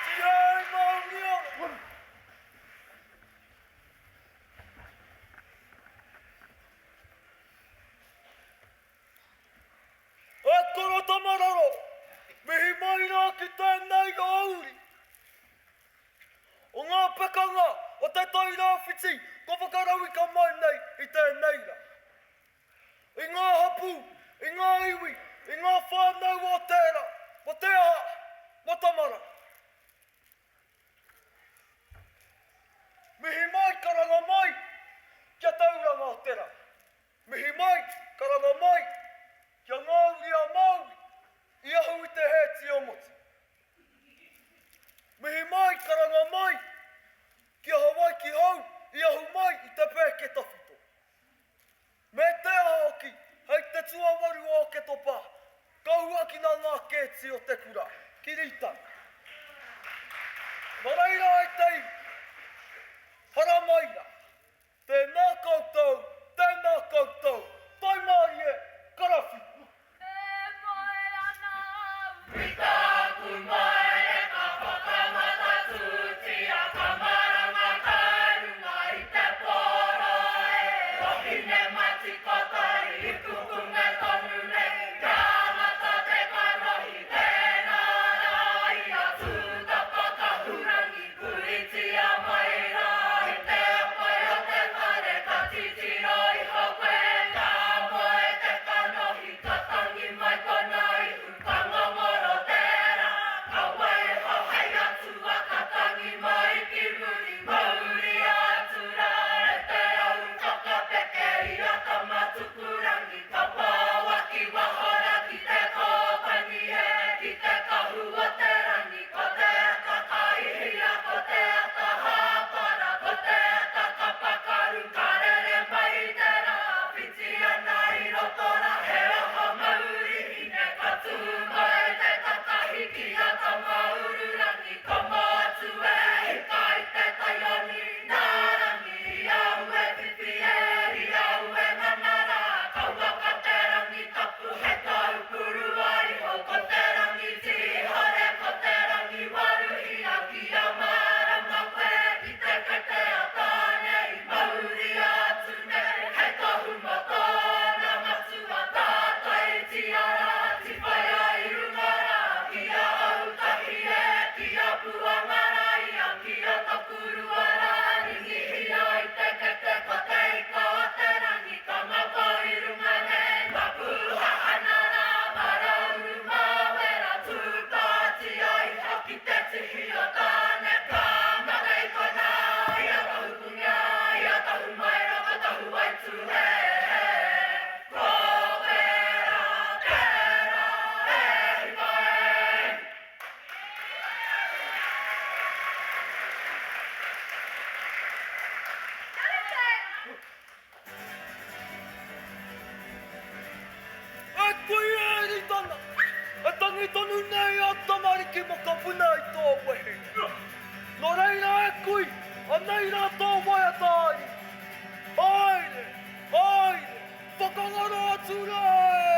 Tihei mauri ora! E koro tamararo, mihi mai rā ki tēnei auri. O ngā pekanga o te Tai Rāwhiti kua whakarauika mai nei i tēnei rā. I ngā hapū, i ngā iwi, i ngā whānau o tērā, mō te aha, mō Tamara. Mihi mai, karanga mai, kia tauranga o te rā. Mihi mai, karanga mai, kia ngāuri a Māui, i ahu i te hēti o Motu. Mihi mai, karanga mai, ki a Hawaiki hou, i ahu mai i te pēke tawhito. Me te aha hoki, hei te tuawaru o Oketopa, ka huakina ngā kēti o te kura, ki Rītana. Nō reira e te iwi, haramai rā, tēnā koutou, tēnā koutou, taimārie, karawhiua. E moe ana au. I tāku maere ka whakamatatūtia ka maranga ka runga i te pōro e. Ko Hinematikotai i kukume tonu nei kia mata te kanohi tēnā rā i a Tūtapa Kahurangi puritia mai rā i te pae o te whare ka titiro iho koe ka moe te kanohi Ka tangi mai tona ihu, ka ngongoro tera, ka waiho hei atua, ka tangi mai ki muri, mauria atu ra e te au whakapeke i a Tamatukurangi, ka paoa ki waho ra ki te kōtangi e, ki te kahu o te rangi, ko te ata ka ihia, ko te ata hāpara, ko te ata ka pakaru, ka rere mai te ra, whiti ana i roto ra he aha mauri hine ka tū mai te takahi ki a Tamaururangi kama atu e hika i te taioni nā Rangi i a au e whiwhi e i a au e ngana rā kauaka te rangi tapu he tau purua iho ko te rangi tīhore ko te rangi waruhia ki a mārama koe i te kete a Tāne i mauria atu nei hei tohu mō tōna matua tātaitia rā, tīwhaia i runga rā, ki a Autahi e, ki a Puangaraia, ki a Takurua rā, ringihia i te kete ko te ika o te rangi ka ngako i runga nei, ka pūhahana rā, marauru māwera, tūpātia iho ki te tihi o Tāne, ka mate i konā, i a Tahupunga, i a Tahumaera, ko Tahuaitū, he, he, ko tērā, tērā, e hika e. E kui e Ritana, e tangi tonu nei a tamariki mokopuna i tō wehe. Nō reira e kui, anei rā tō waiata ai. Haere, haere, whakangaro atu rā e!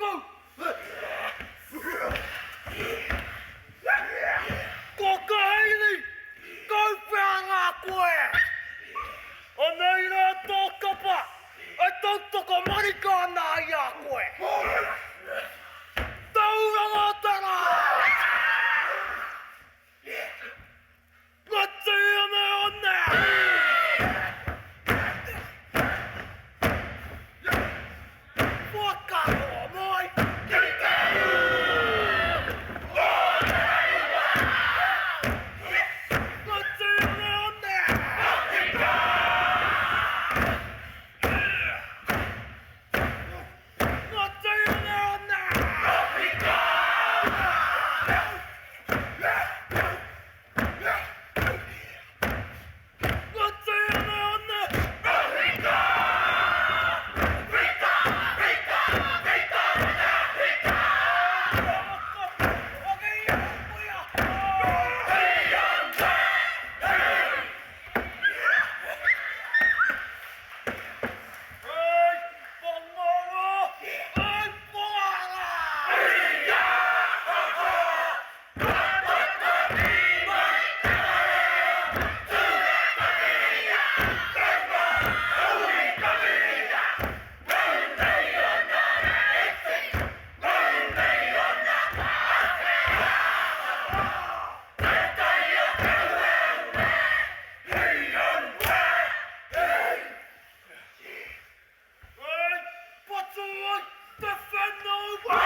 Tuku! Ko Kahaini! Kau whea ngā koe! Anei rā tō kapa e tautoko marika ana i a koe! Tauranga te rā! Ngati Oneone! Whakaroa mai ki te ū! Ngati Oneone! Ngati Oneone! Ngati Oneone! Hei whangara! Hei whangara! Hei patu ai te whenua!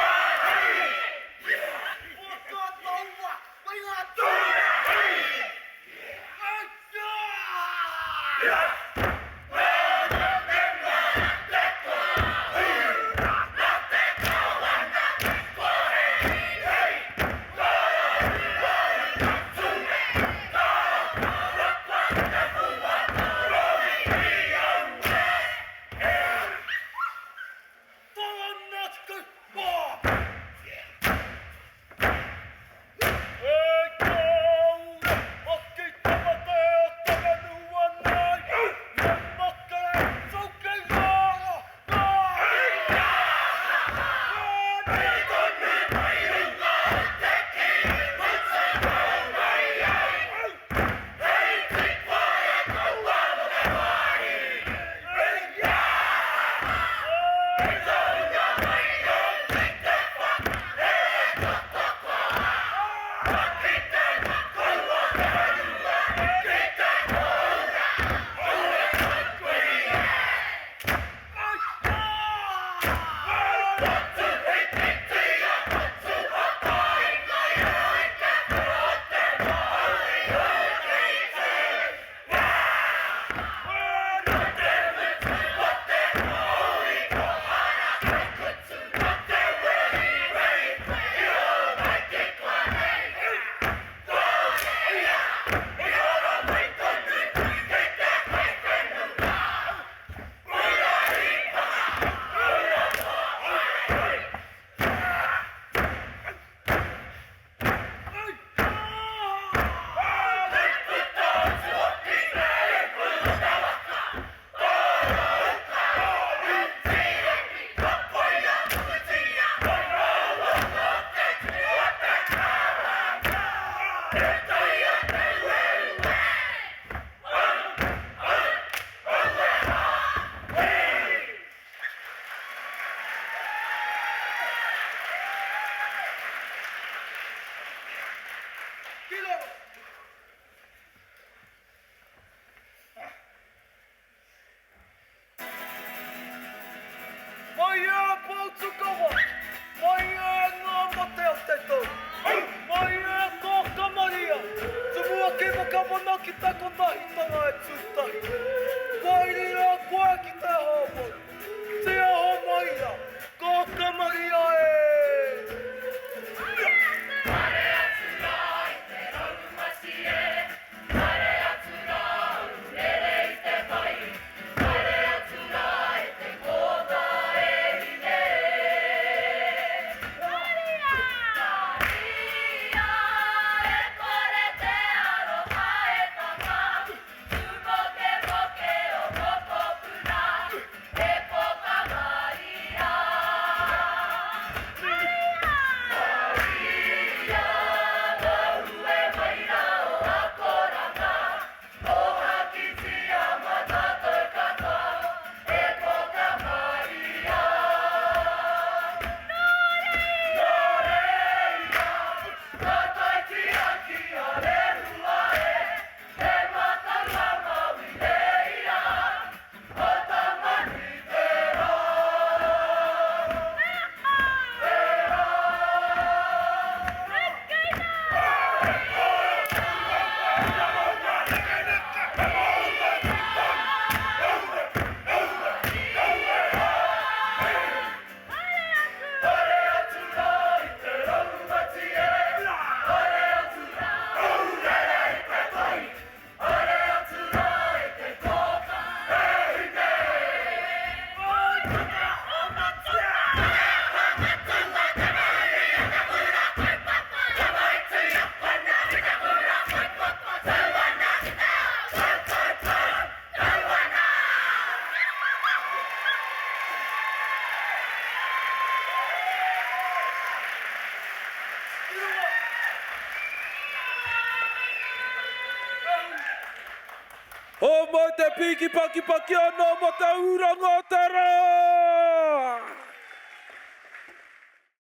Homai te pīki pakipaki anō mō te ūranga o te rā!